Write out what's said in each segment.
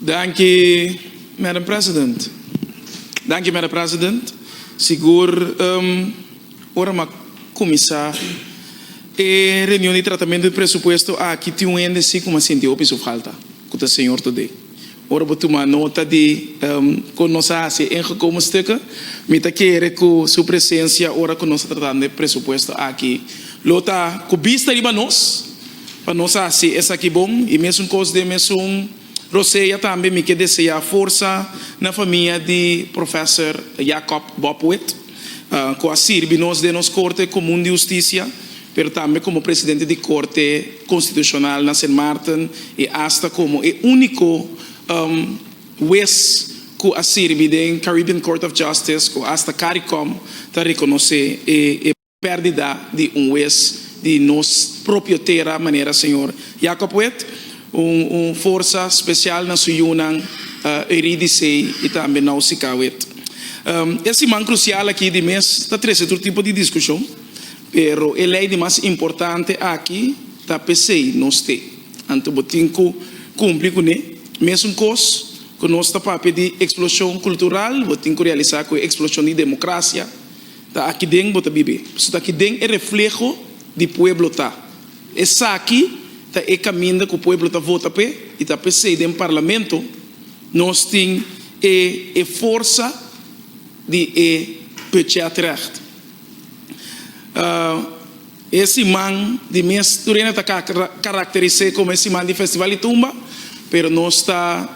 Danki Madam President. Danki Madam President. Sigur ora mi a cuminsa e reunion di tratamento di presupuesto aki tin un hende si cu mi a sinti hopi su falta cu ta señor Todé. Ora bo tuma nota di con nos a haci e ingekomen stukken mi ta kere cu su presencia ora cu nos ta tratando e presupuesto aki lo ta cu bista riba nos pa nos haci esaki bon y mesun cos den mesun rosea tambe mi ke desea forsa na famia di Professor Jacob Bob Wit cu a sirbi nos den nos Corte Comun di Husticia pero tambe como presidente di Corte Constitucional na Sint Maarten y hasta como e unico hues cu a sirbi den Caribbean Court of Justice cu hasta Caricom ta reconoce e Pèrdida di un wes di nos propio tera manera señor Jacob Wit, un un forsa spesial na su yunan Eurydice i tambe Nausicaa Wit. E siman krusial aki di mes ta trese tur tipo di diskushon, pero e lei di mas importante aki ta p'esei nos te. Anto bo tin ku kumpli kuné. Mesun kos ku nos ta papia di eksploshon kultural, bo tin ku realisá ku e eksploshon di demokrasia Ta aki den bo ta bibi. Pasobra ta aki den e refleho di pueblo ta. Esaki ta e kaminda ku pueblo ta vota p'e i ta p'esei den parlamento nos tin e e forsa di e budgetrecht. E siman di mes tur hende ta karakteris'é komo e siman di Festival di Tumba, pero nos ta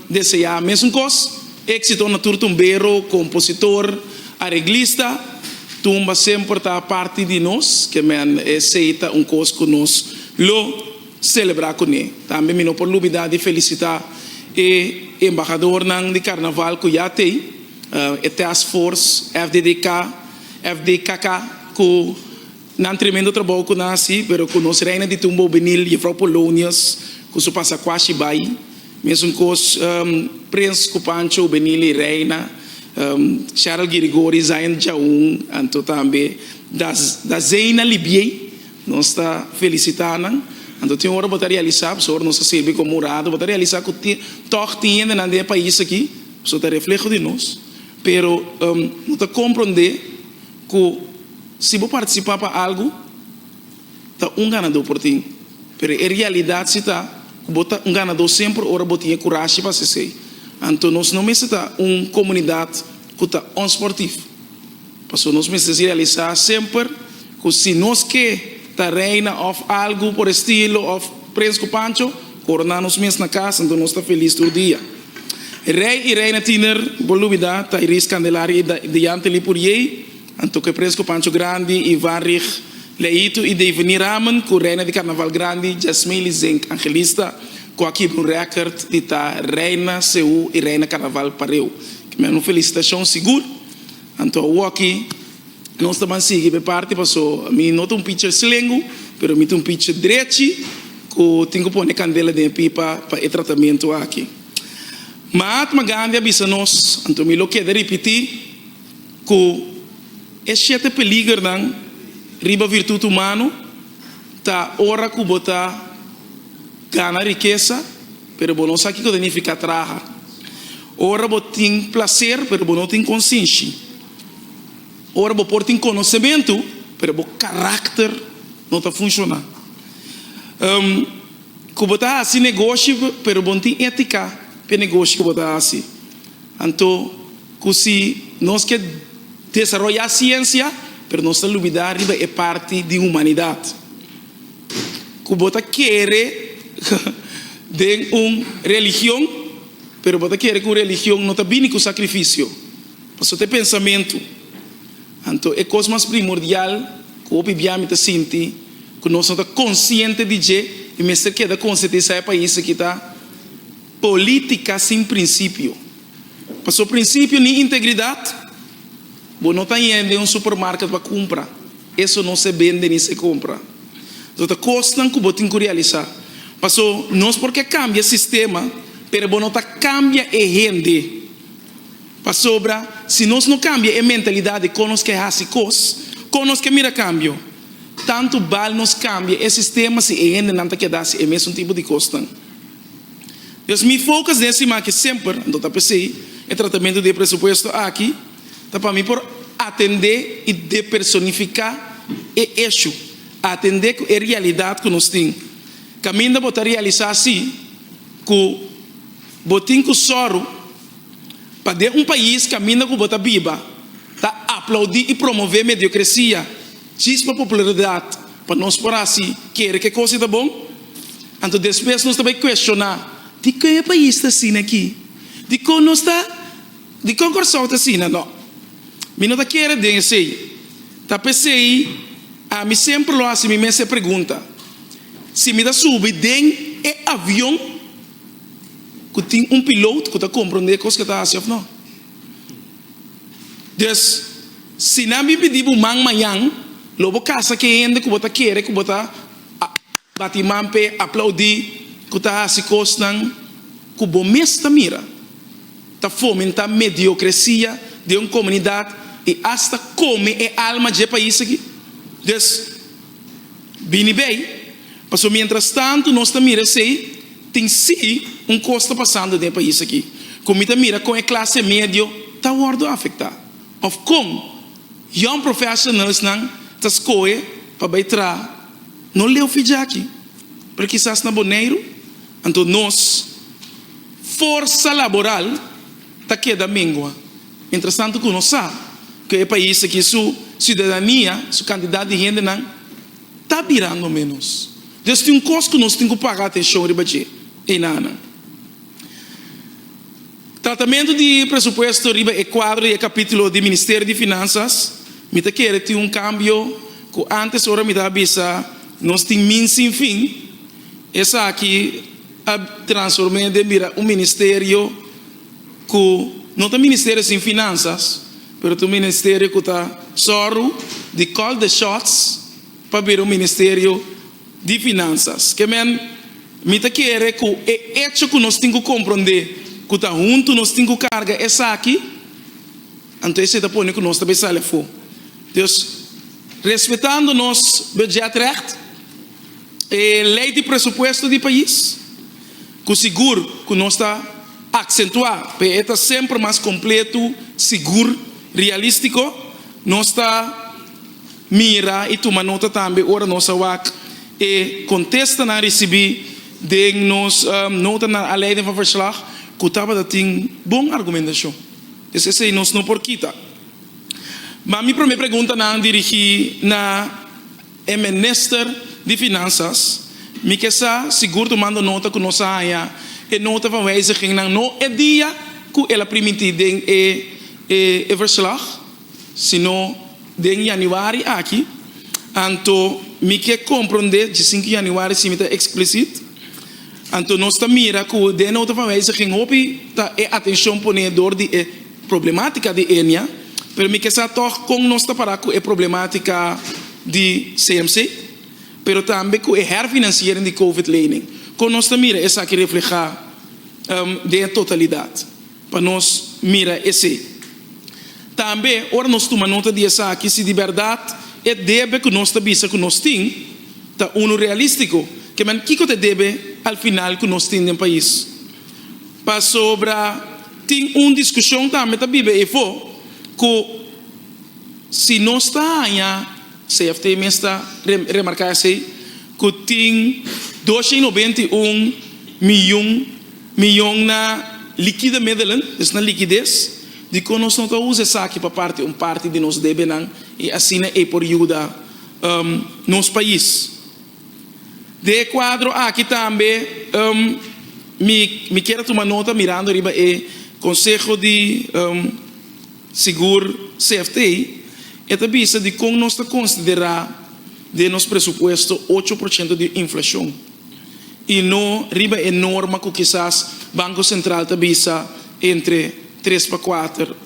deseá mesun kos, éksito na tur tumbero, kompositor, areglista. Tumba semper ta parti di nos, ke men esei ta un kos ku nos lo selebrá kuné. Tambe mi no por lubidá di felisitá e embahadornan di karnaval ku ya t'ei, e task force FDDK, FDKK ku nan tremendo trabou ku nan hasi pero ku nos reina di tumba hubenil Jefrouw Polonius ku su pasa kuashi bai mesun kos Prins ku Pancho hubenil i reina Cheryl Girigori Zion Djaun anto tambe Dazeyna Libiey nos ta felisita nan anto tin ora bo ta realisa pasobra nos ta sirbi komo hurado bo ta realisa ku tòg tin hendenan den e pais aki pasobra ta refleho di nos. Pero no ta komprondé ku si bo partisipá pa algu, ta un ganadó por tin. Pero e realidat si ta ku bo ta un ganadó semper ora bo tin e kurashi pa hasi esei. Anto nos no mester ta un komunidat ku ta onsportif. Pasobra nos mester realisá semper ku si nos ke ta reina òf algu por estilo òf prens ku pancho, koroná nos mes na kas, anto nos ta felis tur dia. Rei i reina tiner bo lubida ta Iris Candelaria i Diantely Puriey, anto ku e prens ku Pancho Grandi, Ivan Rich Leito i Deveny Ramen ku reina di karnaval grandi Jasmeily Zink Angelista ku a kibra un rèkert di ta reina seú i reina karnaval pareu. Ke men un felisitashon sigur. Anto awoki nos ta ban sigui pa e parti paso mi no ta un picher slengu pero mi ta un picher drechi ku tin ku pone kandela den e pipa pa e tratamentu aki. Mahatma Gandhi a bisa nos, anto mi lo keda ripití, ku e shete peligernan riba virtut humano ta ora ku bo ta gana rikesa pero bo no sa kiko ta nifiká traha. Ora bo tin placer pero bo no tin konsinshi. Ora bo por tin konosementu pero bo karakter no ta funshoná. Ku bo ta hasi negoshi pero bo no tin étika pa e negoshi ku bo ta hasi. Anto ku si nos ke desaroyá siensia pero nos ta lubidá riba e parti di humanidat. Ku bo ta kere den un religion pero bo ta kere ku un religion no ta bini ku sakrifisio. Pasobra ta e pensamentu. Anto e kos mas primordial ku hopi bia mi ta sinti ku nos no ta konsiente di dje i mester keda konsientisá e pais aki ta politika sin prinsipio. Pasobra prinsipio ni integridat bo no ta yende un supermarket pa kumpra. Eso no se bende ni se compra. So ta cosnan cu bo tin cu realisa. Paso nos por ke cambia sistema, pero bo no ta cambia e hende. Pasobra si nos no cambia e mentalidad di con nos ke haci cos, con nos ke mira cambio? Tanto bal nos cambia e sistema si e hendenan ta keda haci e mesun tipo di cosnan. Dus mi focus den e siman aki semper, anto ta p'esei e tratamentu di e presupuesto aki ta pa mi por atendé i depersonifiká e eshu, atendé ku e realidat ku nos tin. Kaminda bo ta realisá si ku bo tin ku sòru pa den un pais kaminda ku bo ta biba ta aplaudí i promové mediokresia djis pa popularidat pa nos por hasi kere ku e kos ei ta bon. Anto despues nos ta bai kuestioná, Dikon e pais ta asina aki? Dikon nos ta, dikon Kòrsou ta asina? No, mi no ta kere den esei. Ta p'esei ami semper lo hasi mi mes e pregunta, si mi ta subi den e avion ku tin un piloot ku ta komprondé e kos ku e ta hasi òf no? Dus, si nan bin pidi bo man mañan, lo bo kasa ku e hende ku bo ta kere ku bo ta A bati man p'e aplaudí ku ta hasi kosnan ku bo mes ta mira ta fomentá mediokresia den un komunidat i asta kome e alma dje pais aki. Dus, bini bei, pasobra miéntras tantu nos ta mira esei, tin sí un kos ta pasando den e pais aki ku mi ta mira kon e klase medio ta wòrdu afektá òf kon Young professionals nan ta skohe pa bai traha no leu fi djaki, pero kisas na Boneiru, anto nos forsa laboral ta keda mengua. Mientrastanto ku nos sa ku e pais aki su siudadania, su kantidat di hendenan ta birando menos. Dus tin un kos ku nos tin ku paga atenshon riba dje, einanan. Tratamentu di presupuesto riba e kuadro di e kapítulo di Ministerio di Finansas, mi ta kere tin un kambio ku ántes ora mi ta a bisa nos tin min sin fin, esaki a transform'é den bira un ministerio ku no ta ministerio sin finansas, pero ta un ministerio ku ta sòru di call the shots pa bira un ministerio di finansas. Ke men, mi ta kere ku e echo ku nos tin ku komprondé ku ta huntu nos tin ku karga esaki, anto esei ta pone ku nos ta bai sali afó. Dus, respetando nos budgetrecht, e lei di presupuesto di pais, ku sigur ku nos ta aksentuá p'e e ta semper mas kompletu, sigur, realístiko, nos ta. Mira i tuma nota tambe ora nos a wak e kontestanan risibí den nos nota na aanleiding van verslag ku tabata tin bon argumentashon. Dus esei nos no por kita. Ma mi promé preguntanan dirigí na e minister di Finansas. Mi ke sa sigur tumando nota ku nos a haña e nota van wijzigingnan no e dia ku el a primintí den e verslag, sino den januari aki, anto mi ke komprondé, djesinku januari si mi ta eksplisit, anto nos ta mira ku den nota van wijziging hopi ta e atenshon poné dor di e problematika di Enia, pero mi ke sa tòg kon nos ta pará ku e problematika di CMC, pero tambe ku e herfinanciering di covid lening, kon nos ta mira esaki reflehá den e totalidat. Pa nos mira esei. Tambe, ora nos tuma nota di esaki, si di bèrdat e debe ku nos ta bisa ku nos tin ta unu realístiko, ke men kiko ta e debe al final ku nos tin den pais? Pasobra tin un diskushon tambe ta biba efo ku si nos ta haña, CFT mes ta remarká esei, ku tin 291 miyon Miyon na likide middelen, dus na likides, dikon nos no ta usa esaki pa parti un parti di nos debenan i asina e por yuda nos pais. Den e kuadro aki tambe mi mi kier a tuma nota mirando riba e konseho di sigur CFT, e ta bisa dikon nos ta konsiderá den nos presupuesto 8% di inflashon. i no riba e norma ku kisas Banko Sentral ta bisa entre tres pa 4%.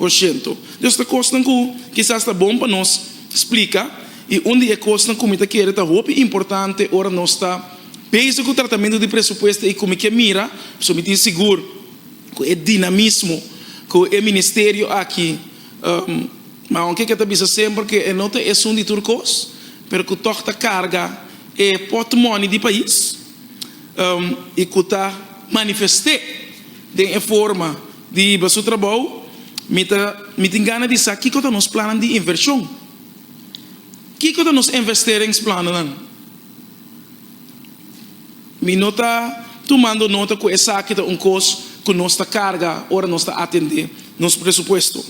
Dus ta kosnan ku kisas ta bon pa nos splika i un di e kosnan ku mi ta kere ta hopi importante ora nos ta bezig ku tratamentu di presupuesto i ku mi ke mira, pasobra mi tin sigur ku e dinamismo ku e ministerio aki, ma aunke ke ta bisa semper ku e no ta esun di tur kos, pero ku tòg ta karga e pòtmòni di pais i ku ta manifest'é den e forma di hiba su trabou, mi ta mi tin gana di sa kiko ta nos plannan di invershon. Kiko ta nos investeringsplannan? Mi no ta tumando nota ku esaki ta un kos ku nos ta karga ora nos ta atendé nos presupuesto.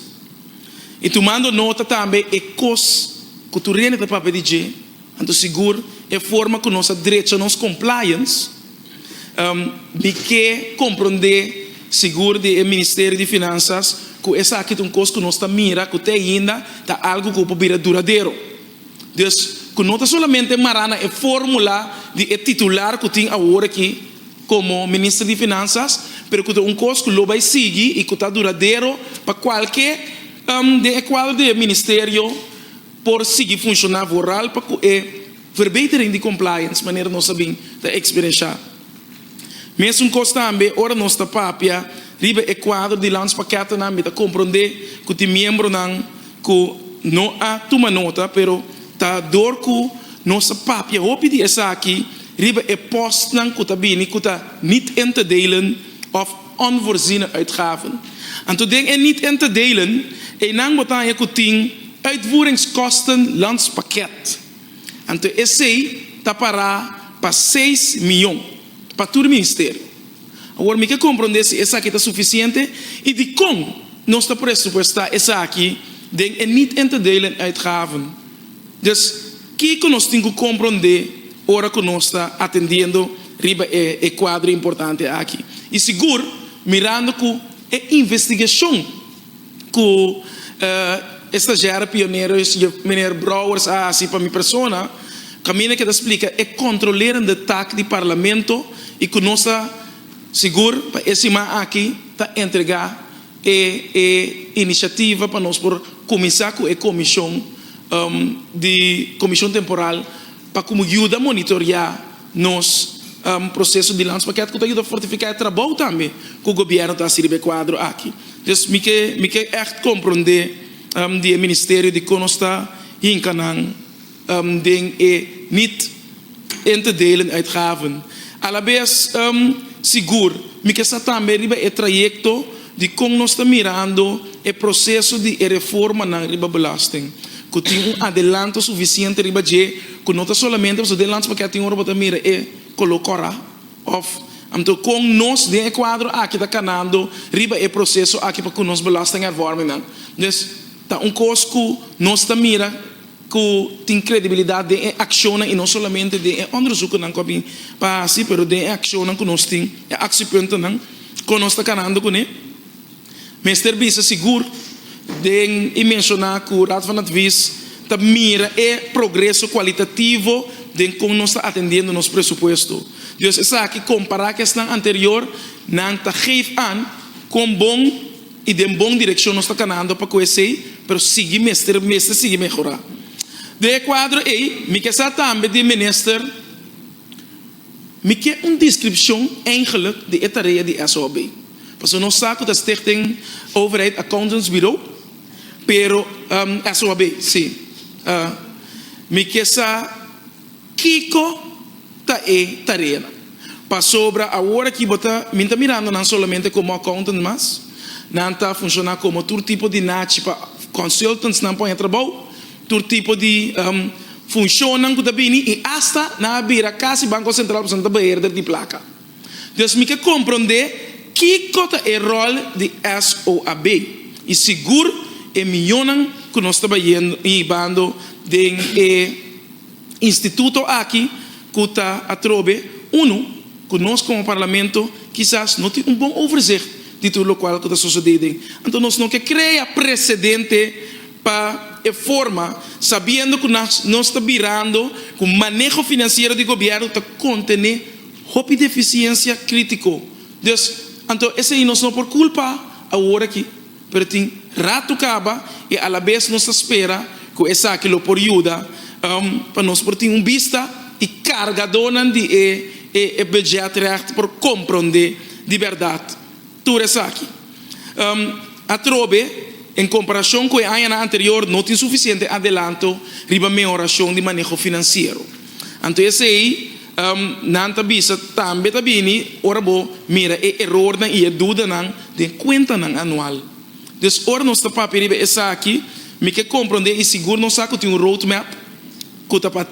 I tumando nota tambe e kos ku tur hende ta papia di dje, anto sigur e forma ku nos a drecha nos compliance, mi ke komprondé sigur di e Ministerio di Finansas ku esaki ta un kos ku nos ta mira ku te ainda ta algu ku por bira duradero. Dus, ku no ta solamente mará na e fórmula di e titular ku tin awor aki komo Minister di Finansas, pero ku ta un kos ku lo bai sigui i ku ta duradero pa kualke den e kuadro di e ministerio por sigui funshoná vooral pa ku e verbetering di compliance manera nos a bin ta eksperenshá. Mesun kos tambe ora nos ta papia riba e kuadro di landspakketennan mi ta komprondé ku tin miembronan ku no a tuma nota pero ta dor ku nos a papia hopi di esaki riba e postnan ku ta bini ku ta niet in te delen of onvoorziene uitgaven. Anto den e niet in te delen einan bo ta haña ku tin uitvoeringskosten landspakket. Anto esei ta pará pa seis miyon pa tur ministerio. Awor mi ke komprondé si esaki ta sufisiente i dikon nos ta presupuestá esaki den e niet in te delen uitgaven. Dus, kiko nos tin ku komprondé ora ku nos ta atendiendo riba e e kuadro importante aki? I sigur mirando ku e investigashon ku e stagiaire pionero meneer Brouwers a hasi pa mi persona, kaminda ke ta splika e kontrolerende tak di Parlamento i ku nos ta sigur pa e siman aki ta entregá e e inisiativa pa nos por kuminsá ku e komishon di komishon temporal pa komo yuda monitoreá nos proseso di landspakket ku ta yuda fortifiká e trabou tambe ku gobièrnu ta hasi riba e kuadro aki. Dus mi ke mi ke ègt komprondé di e ministerio dikon nos ta hinka nan den e niet in te delen uitgaven. Alabes sigur mi ke sa tambe riba e trayekto di kon nos ta mirando e proseso di e reformanan riba belasting ku tin un adelanto sufisiente riba dje ku no ta solamente pasobra den Landspaket tin ora bo ta mira e koló kòrá òf anto kon nos den e kuadro aki ta kanando riba e proseso aki pa ku nos belastinghervormingnan. Dus ta un kos ku nos ta mira ku tin kredibilidat den e akshonnan i no solamente den e onderzoekennan ku a bin pa hasi, pero den e akshonnan ku nos tin, e aksiepuntennan ku nos ta kanando kuné. Mester bisa sigur den i menshoná ku Raad van Advies ta mira e progreso kualitativo den kon nos ta atendiendo nos presupuesto. Dus esaki kompará ku esnan anterior, nan ta geef aan kon bon i den bon direkshon nos ta kanando pa ku esei, pero sigui mester mester sigui mehorá. Den e kuadro ei, mi ke sa tambe di Minister, mi ke un deskripshon eigenlik di e tarea di SOAB. Pasobra nos sa ku ta Stichting Overheid Accountants Bureau, pero SOAB, si. Mi ke sa Kiko ta e tareanan? Pasobra awor aki bo ta, mi ta mirando nan solamente komo accountant mas, nan ta funshoná komo tur tipo di nachi pa consultants nan por haña trabou, tur tipo di funshonnan ku ta bini i asta nan a bira kasi Banko Sentral pasobra nan ta beheerder di plaka. Dus mi ke komprondé kiko ta e ròl di SOAB i sigur e mionnan ku nos ta bayendo hibando den e instituto aki ku ta atrobe unu ku nos komo parlamento kisas no tin un bon overzicht di tur lokual ku ta sosodé den. Anto nos no ke krea presedente pa e forma sabiendo ku nos ta birando ku maneho finansiero di gobièrnu ta kontené hopi defisiensia kritiko. Dus, anto esei nos no por kulpa awor aki. Pero tin ratu kaba i alabes nos ta spera ku esaki lo por yuda pa nos por tin un bista i kargadónan di e e budgetrecht por komprondé di bèrdat tur esaki. Atrobe, en komparashon ku e añanan anterior no tin sufisiente adelanto riba mehorashon di maneho finansiero. Anto esei. Nan ta bisa tambe ta bini ora bo mira e erornan i e dudanan den kuentanan anual. Dus ora nos ta papia riba esaki, mi ke komprondé i sigur nos sa ku tin un roadmap ku ta pa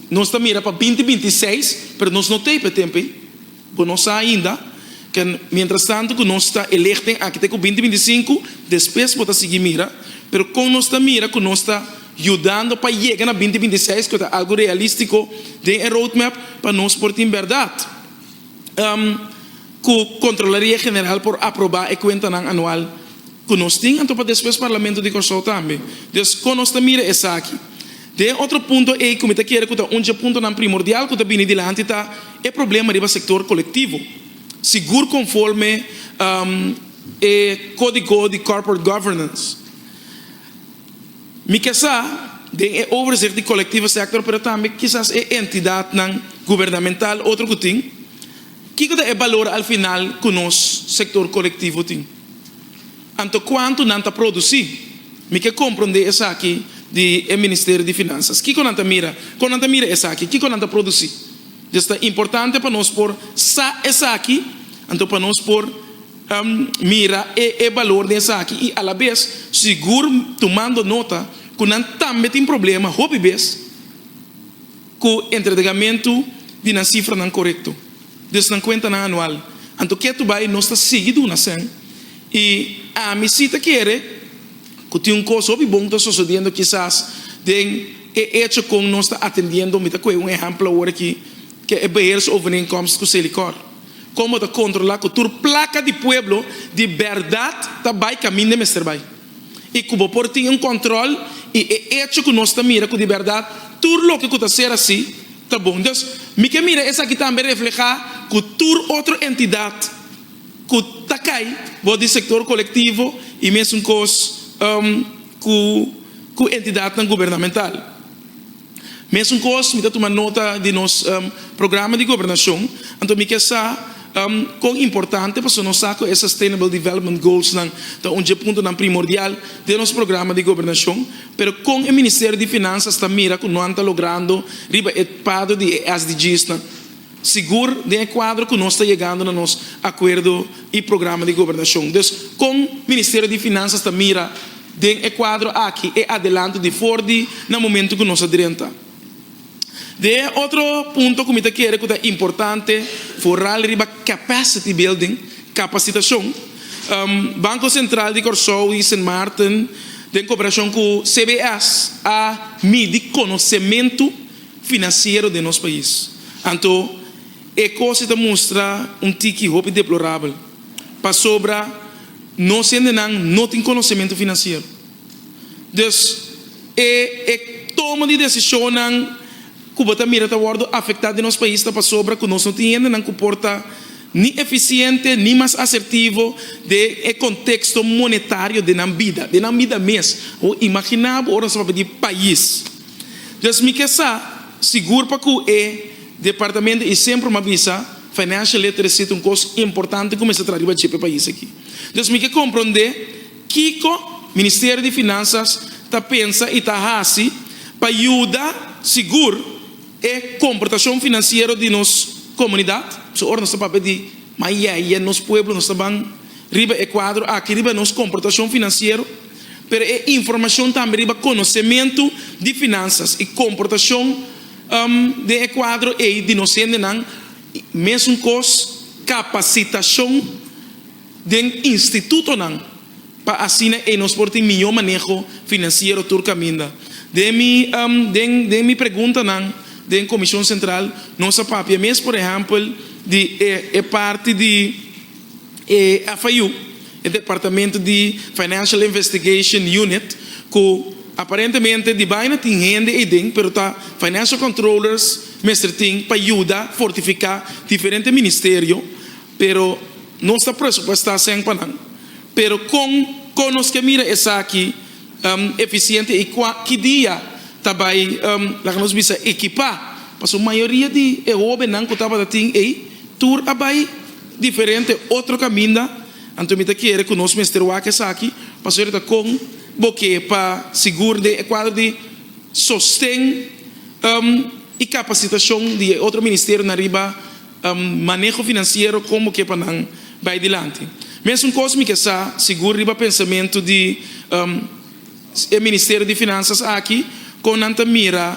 nos ta mira pa 2026, pero nos no t'ei pa e tempu ei. Bo no sa ainda ke mientrastantu ku nos ta e lichting aki te ku 2025, despues bo ta sigui mira, pero kon nos ta mira ku nos ta yudando pa yega na 2026 ku ta algu realístiko den e roadmap pa nos por tin bèrdat ku Kontrolaria General por aprobá e kuentanan anual ku nos tin anto pa despues Parlamento di Kòrsou tambe. Dus kon nos ta mira esaki? Den otro punto ei ku mi ta kere ku ta un dje puntonan primordial ku ta bini dilanti ta e problema riba sektor kolektivo. Sigur konforme e Kódigo di Corporate Governance. Mi ke sa den e overzicht di kolektivo sektor pero tambe kisas e entidatnan gubernamental otro ku tin, kiko ta e balor al final ku nos sektor kolektivo tin? Anto kuantu nan ta produsí? Mi ke komprondé esaki di e Ministerio di Finansas. Kiko nan ta mira? Kon nan ta mira esaki? Kiko nan ta produsí? Dus ta importante pa nos por sa esaki, anto pa nos por mira e e balor den esaki i alabes sigur tumando nota ku nan tambe tin problema hopi bes ku entregamentu di nan sifranan korekto. Dus nan kuentanan anual. Anto ketu bai nos ta sigui duna sèn i ami si ta kere ku tin un kos hopi bon ta sosodiendo kisas den e echo kon nos ta atendiendo, mi ta kohe un ehèmpel awor aki, ke e beheersovereenkomst ku Selikor. Kon bo ta kontrolá ku tur plaka di pueblo di bèrdat ta bai kaminda e mester bai i ku bo por tin un kòntròl i e echo ku nos ta mira ku di bèrdat tur loke ku ta ser así Ta bon. Dus, mi ke mira esaki tambe reflehá ku tur otro entidat ku ta kai bou di sektor kolektivo i mesun kos ku ku entidatnan gubernamental. Mesun kos mi ta tuma nota di nos programa di gobernashon, anto mi ke sa kon importante pasobra nos sa ku e Sustainable Development Goalsnan ta un dje puntonan primordial den nos programa di gobernashon. Pero kon e Ministerio di Finansas ta mira ku nan ta logrando riba e pado di e SDGsnan? Sigur den e kuadro ku nos ta yegando na nos akuerdo i programa di gobernashon. Dus kon Ministerio di Finansas ta mira den e kuadro aki e adelanto di for di na momento ku nos a drenta? Den e otro punto ku mi ta kere ku ta importante foral riba capacity building, kapasitashon, Banko Sentral di Kòrsou i Sint Maarten den koperashon ku CBS a midi konosementu finansiero den nos pais. Anto e kos ei ta mustra un tiki hopi deplorabel pasobra nos hendenan no tin konosementu finansiero. Dus e e toma di desishonnan ku bo ta mira ta wòrdu afektá den nos pais ta pasobra ku nos no tin hendenan ku por ta ni efisiente ni mas asertivo den e konteksto monetario den nan bida, den nan bida mes. Bo imaginá bo ora nos ta papia di pais. Dus mi ke sa sigur pa ku e departamento i semper mi a bisa financial literacy ta un kos importante ku mester traha riba dje pa e pais aki. Dus mi ke komprondé. Kiko Ministerio di Finansas ta pensa i ta hasi pa yuda sigur e komportashon finansiero di nos komunidat? So ora nos ta papia di mayeye nos pueblo nos ta ban riba e kuadro aki riba nos komportashon finansiero, pero e informashon tambe riba konosementu di finansas i komportashon den e kuadro ei di nos hendenan, mesun kos kapasitashon. Den institutonan pa asina ei nos por tin mihó maneho finansiero tur kaminda. Den mi den den mi preguntanan den Komishon Sentral nos a papia mes por ehèmpel di e e parti di e FIU, e departamento di Financial Investigation Unit ku aparentemente di baina tin hende eiden pero ta financial controllers mester tin pa yuda fortifiká diferente ministerio. Pero nos ta presupuestá sèn pa nan. Pero kon kon nos ke mira esaki efisiente i kua ki dia ta bai laga nos bisa ekipá? Pasobra mayoria di e hóbennan ku tabata tin ei tur a bai diferente otro kaminda. Anto mi ta kere ku nos mester wak esaki pasobra ta kon bo ke pa sigur den e kuadro di sosten. i kapasitashon di e otro ministerionan riba maneho finansiero kon bo ke pa nan bai dilanti. Mesun kos mi ke sa sigur riba pensamentu di e Ministerio di Finansas aki kon nan ta mira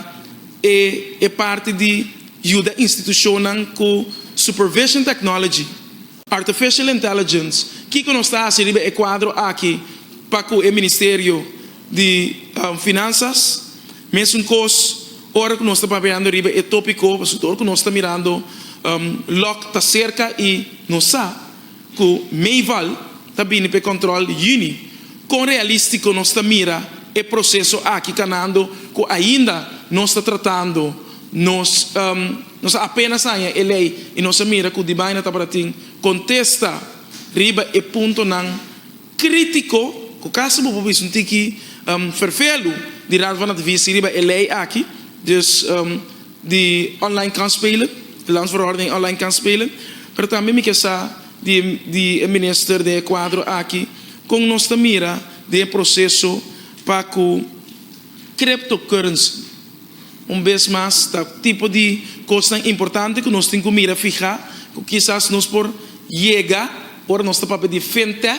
e e parti di yuda institushonnan ku supervision technology, artificial intelligence, kiko nos ta hasi riba e kuadro aki pa ku e Ministerio di Finansas. Mesun kos ora ku nos ta papiando riba e topiko, pasobra ora ku nos ta mirando lòk ta serka i nos sa ku Meival ta bini pa e kòntròl yüni. Kon realístiko nos ta mira e proseso aki kanando ku ainda nos ta tratando nos nos a apenas haña e lei i nos a mira ku di baina tabata tin kontesta riba e puntonan Krítiko, ku kasi bo por bisa un tiki ferfelu di Raad van Advies riba e lei aki, dus di online kansspelen, de landsverordening online kansspelen, pero tambe mi ke sa di di e minister den e kuadro aki kon nos ta mira den e proseso pa ku cryptocurrency. Un bes mas ta tipo di kosnan importante ku nos tin ku mira fihá ku kisas nos por yega ora nos ta papia di fintech,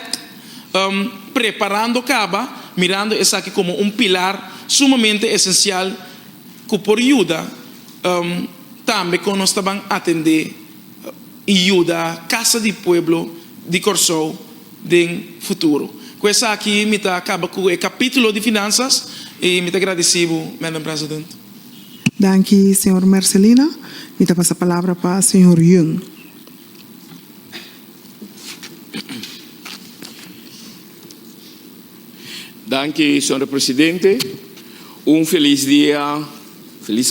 preparando kaba mirando esaki komo un pilar sumamente esensial ku por yuda tambe kon nos ta ban atendé i yuda Kasa di Pueblo di Kòrsou den futuro. Ku esaki mi ta kaba ku e kapítulo di finansas i mi ta gradisí bo, Madam President. Danki, señor Mercelina. Mi ta pasa palabra pa señor Jung. Danki, señora Presidente. Un felis dia, felis.